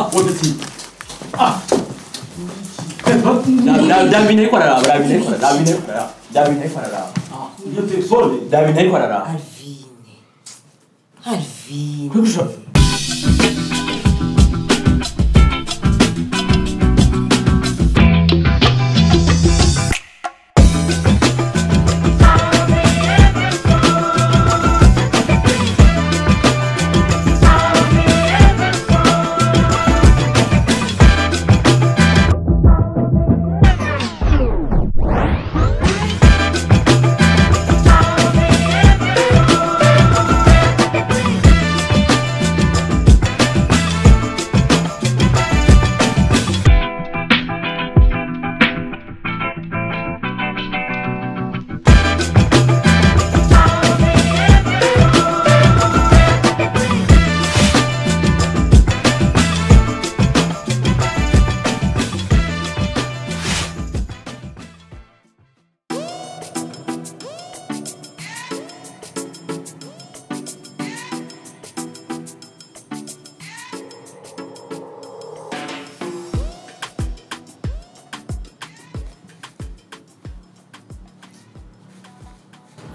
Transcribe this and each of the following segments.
Wapeti. Iyo telefone ndabinteye kwarara. Alvine. Alvine. Kwegusha.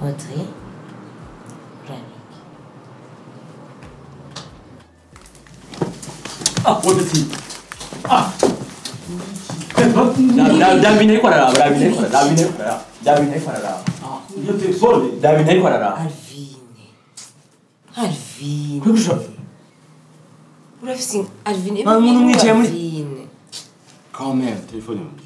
Audrey, Ramic. Wapeti. Iyo telefone ndabinteye kwarara. Alvine. Alvine. Kwegusha. Urafise Alvine. Umuntu mwicaye muri Alvine. Quand même, telefone yanjye.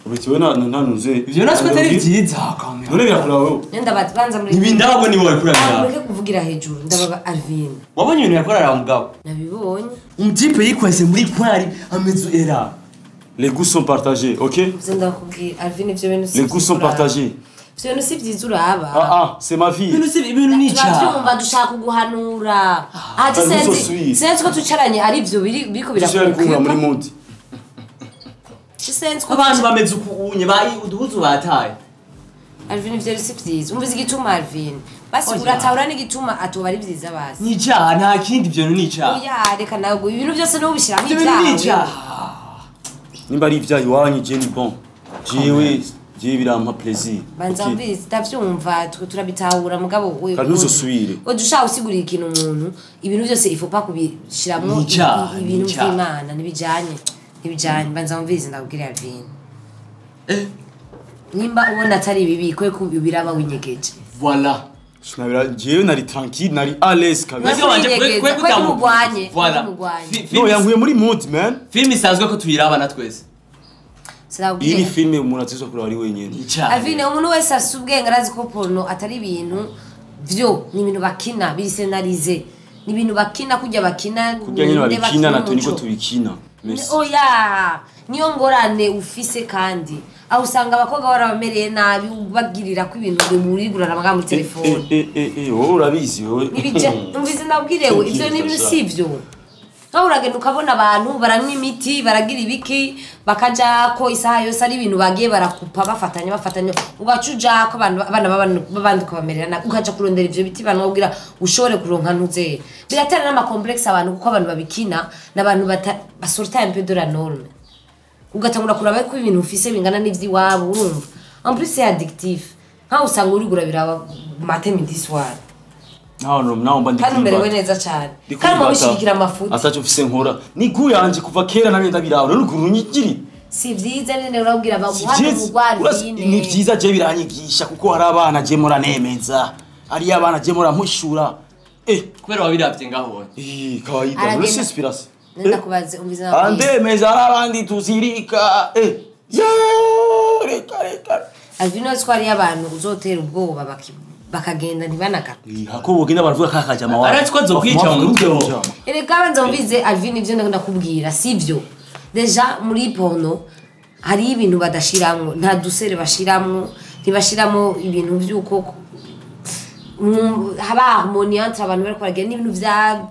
Ubitiwe na ntanuze. Ivyo natwe atari vyiza quand même. None birakura wowe. Nenda batbanza muri. Ibindabo ni wowe kurabira. Mureke kuvugira hejuru ndababa Alvine. Wabonye ibintu yakorara mugabo. Nabibonye. Umutipe yikwese muri kwari amezu era. Les goûts sont partagés, OK? Ndakubwira Alvine ivyo bintu si. Les goûts sont partagés. Ivyo bintu si vyiza uraba. Ah, c'est ma vie. Ibintu si ibintu ni Turavyumva icyaha. dushaka kuguhanura. Ati senzi. Senzi ko tucaranye ari ivyo biri biriko Birakuka muri birakuka. mood. Senzi ko Abantu bameze ukunye bayi uduhuzu bataye. Alvine ivyo si vyiza. Umvize igituma Alvine. Basi Oya. uratahura n'igituma atoba ari vyiza basi. Ni icyaha nta kindi ivyo ni icyaha. Oya reka nawe ibintu byose n'ubu bishyiramo Ivyo bintu ni ibyawe. icyaha. Nimba ari ibyaha iwanyu je ni bon. Jewe je birampa plaisir. Banza OK? mbizi ndavyumva turabitahura mugabo we. Kandi ntuzosubire. Oje ushaka usigurira ikintu umuntu ibintu byose il faut pas kubishiramwo Ni icyaha, ibintu ni icyaha. vy'Imana ntibijanye. Ntibijanye banza mbizi ndakubwira Alvine. Nimba ubona atari bibi kwe kubiraba winyegeje. Voilà. Sinabira jewe nari tranquille, nari à l'aise kabisa. Mwese wanje Kwe kwe kwe kumugwanye, Voilà. kumugwanye. No yankuye muri mood man. Film isanzwe ko tuyiraba na twese. Iyi ni Sinakubwira. filme umuntu atizwa kuraba ari wenyine. Ni icyaha. Alvine umuntu wese afise ubwenge arazi ko porno atari ibintu vyo ni ibintu bakina biri scénarisé. Ni ibintu bakina kurya bakina Kurya nyine nde babikina natwe niko umuco. tubikina. Merci. Oya niyo ngorane ufise kandi aho usanga abakobwa barabamereye nabi ubagirira ko ibintu bimurigurana amagambo muri telefone. Wowe urabizi wowe. Nibije umvize ndabwirewe ivyo ni ibintu sivyo. Nkaho uragenda ukabona abantu baranywa imiti baragira ibiki bakaja ko isaha yose ari ibintu bagiye barakupa bafatanya bafatanya ugaca uja ko abantu abana b'abandi ukabamerera nabi ukaja kurondera ivyo biti bantu babwira ushobore kuronka ntuze biratera n'amacomplexe abantu kuko abantu babikina n'abantu basorta un peu de la norme ugatangura kuraba ko ibintu ufise bingana n'ivy'iwabo urumva en plus c'est addictif nkaho usanga urigura biraba matin midi soir Naho naho mba ndi kandi umerewe kuri neza cane Ndi kuri kandi bata. wishigikira amafuti Ataco mfise nkora. Ni gu yanje kuva kera nabyo ndabiraba. None ukuntu nyigiri. si vyiza nyene urabwira Si baguhana vyiza. umugwari Ni vyiza je biranyigisha kuko hari abana je muranemeza. Hari abana je muramushura. Kubera wabiravye ngaho wowe. Kawaida. Aragenda. Uretse inspiration. Ndakubaze umvize ndakubwira. Andemeza hari abandi tuzirika. Yeah, reka reka. Alvine ko hariyo abantu uzotera ubwoba bakagenda ntibanagaruke. Hako bogenda baravuga kakajama wawe. Arazi ko azokwica mu mutwe. Erega banza umvize Alvine ivyo ndakubwira sivyo. Deja muri porno hariyo ibintu badashiramwo nta dusere bashiramwo ntibashiramo ibintu vy'uko haba harmonie entre abantu bariko baragenda n'ibintu vya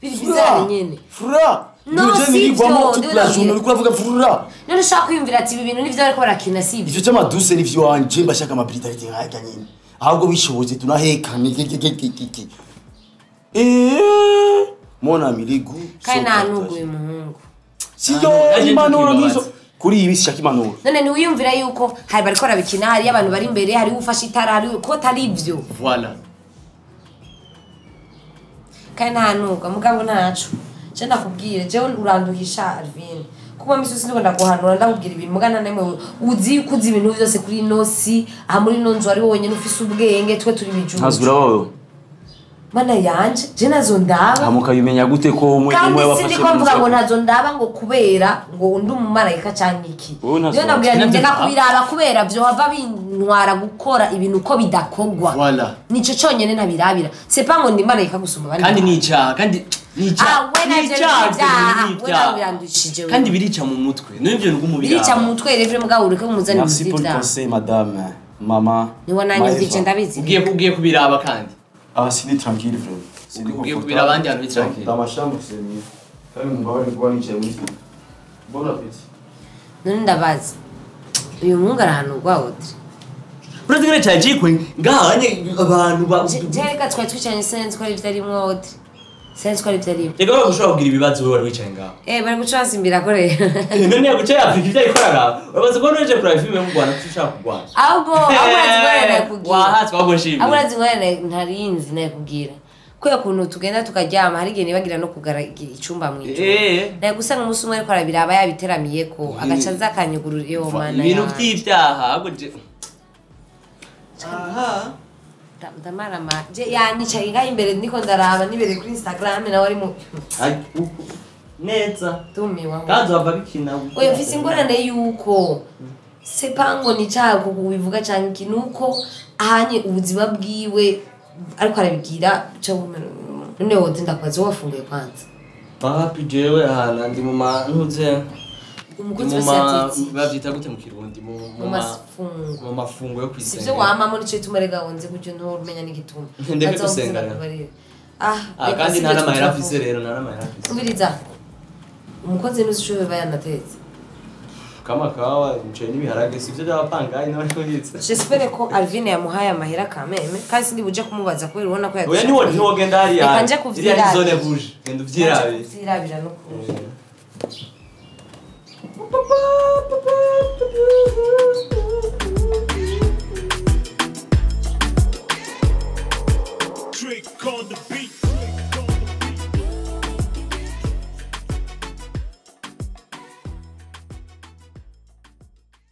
biri bizarre nyene. Fura. No, si nirigwamo vyo, toute la journée uriko uravuga fura. None ushaka kwiyumvira ati ibi bintu nivyo bariko barakina sivyo. Ivyo cy'amaduse nivyo wanje mbashaka amabritalite nkaya nyine. Ahubwo bishoboze tunahekane. Mon ami, les goûts Kandi sont nta partagés. nuguye umuhungu. Siyo Naje impanuro ntukibabaze. nk'izo kuri iyi bisi shaka impanuro. None ntiwiyumvira yuko hari bariko barabikina, hariyo abantu bari imbere, hariho ufashe itara, hariho ko atari ivyo. Voilà. Kandi nta nuga mugabo ntaco. Je ndakubwire, jewe uranduhisha Alvin. Kuba misi yose ndiko ndaguhanura, ndakubwira ibintu muga nta nemwe uzi yuko uzi ibintu vyose kuri ino si, aha muri ino nzu ari wowe wenyene ufise ubwenge, twe turi ibijuju. Ntazura wowe. Mana yanje, je nazo ndaba. Hama ukabimenya gute ko umwe Kandi umwe wafashe sindiko mvuga ngo ibintu ntazo ndaba ngo kubera ngo undi umumarayika canke iki. Wowe ntazo Niyo ndabwira ndaba. nti ndeka kubiraba kubera vyohava bintwara gukora ibintu uko bidakogwa. Voilà. Nico conyene ntabirabira. C'est pas ngo ndi marayika gusumba abandi. Kandi ni icyaha, kandi ni icyaha. Ah, we Ni navyo icyaha, ni ivyaha. ni We icyaha. nawe birandushije we. Kandi birica mu mutwe. N'ibyo bintu bw'umubiri. Birica mu mutwe rero mugabo ureke muzane Merci pour le ibintu vy'ivyaha. conseil, madame. Mama. Niwe nanyumvije Maeva. ndabizi. Ugiye kubiraba kandi. Ah, sindi tranquille, frère. Sindi Ugiye confortable. kubira abandi hantu tranquille. Dans ma chambre, c'est mieux. Kandi mumbabarire kuba nicaye muri studio. Bon appétit. None ndabaza. Uyu muhungu arahanurwa Audrey. Urazi ngene cyaje jikwe ngaha nye abantu ba Je reka twari twicaranye sinzi ko ari ivyo arimwo Audrey. Sinzi ko ari ivyo arimwo. Reka bagushobora kugira ibibazo wowe wari wicaye ngaho. Bari guca basimbira ko rero. None yaguca yafika ibyo ariko araraba. Urabaza ko nuje kuraba filime mu Rwanda kuko ushaka kurwana. Ahubwo urazi ingorane nakubwira. Wahatswe ahubwo nshimye. Ahubwo urazi ingorane ntarinzi nakubwira. Kubera ukuntu tugenda tukaryama hari igihe nibagira no kugara icumba mw'ijoro. Naye gusanga umunsi umwe ariko arabiraba yabiteramiyeko agaca aza akanyugurura iyo mana. Ibintu yanje. by'ibyaha ahubwo je. Aha. Ndamarama je yanyicaye ngaho imbere ndiko ndaraba nibereye kuri Instagram nawe ari mu Ai, neza. tumiwa. Kandi wava bikina. Oya mfise ingorane yuko sepa ngo ni icaha kubivuga canke iki nuko ahanye ubuzima bwiwe ariko arabigira none wowe ndakubaza wowe wafunguye kwanza. Papi jewe ahantu ndi mu mantuze. Umukozi wese yatetse. Bavyita gute mu Kirundi mu Mu mafungo. Mu mafungo yo kwisenga. Sivyo wamamo nico gituma rega wonze gutyo ntumenya n'igituma. Ndeke Kaza gusenga wumve rero. ndakubarira. Ah, Ah, reka kandi sivyo nta n'amahera tutavuga. afise rero, nta n'amahera afise. Umviriza. Umukozi nuzi ico biba yanatetse. Kama kawa umuceri n'ibiharage sivyo by'abapangayi n'abariko bitse. J'espère ko Alvin yamuhaye amahera kameme kandi sindi buje kumubaza kubera ubona ko Oya niwo ntiwogenda hariya. Reka nje Iriya ni kuvyirabira. zone rouge. Genda uvyirabire. Kuvyirabira no kuja.